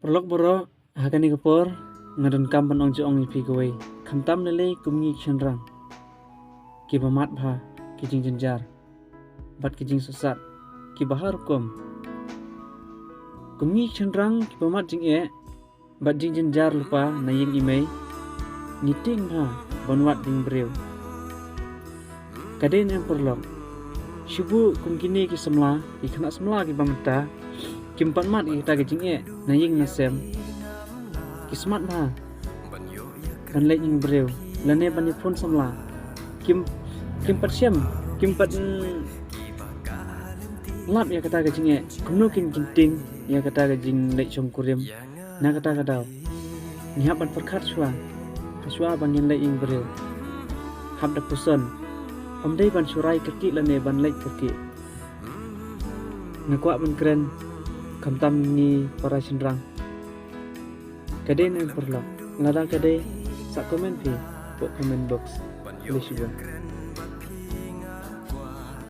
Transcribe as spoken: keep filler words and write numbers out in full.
Paralok baroh, ha kane ka por nga donkam ban ong jingong ïa phi kawei. Khamtam lei lei kum ngi ki shynrang kiba mad bha ki jingjynjar bad ki jingsohsat kiba har rukom. Kum ngi ki shynrang kiba mad jingeh bad jingjynjar lypa na ïing i mei, ngi tieng bha ban wad ïing briew. Ka dei ne em paralok? Shu buh kum kine ki samla, ki khynnah samla kiba mynta kim pat mad ïa kata ka jingeh na ïing na sem. Ki smat bha ban leit ïing briew lane ban ïa phone samla. Kim, kim pat shem, kim pat, mm, lap ïa kata ka jingeh. Kumno kin, kin tieng ïa kata ka jingleit shongkurim? Na kata ka daw ngi hap ban pyrkhat shuwa, ha shuwa ba ngin leit ïing briew. Hap da puson, ym dei ban shu rai kyrkieh lane ban leit kyrkieh. Nga kwah ban kren khamtam ngi para shynrang. Ka dei ne em paralok? Lada ka dei, sa comment phi hapoh comment box. Khublei shibun.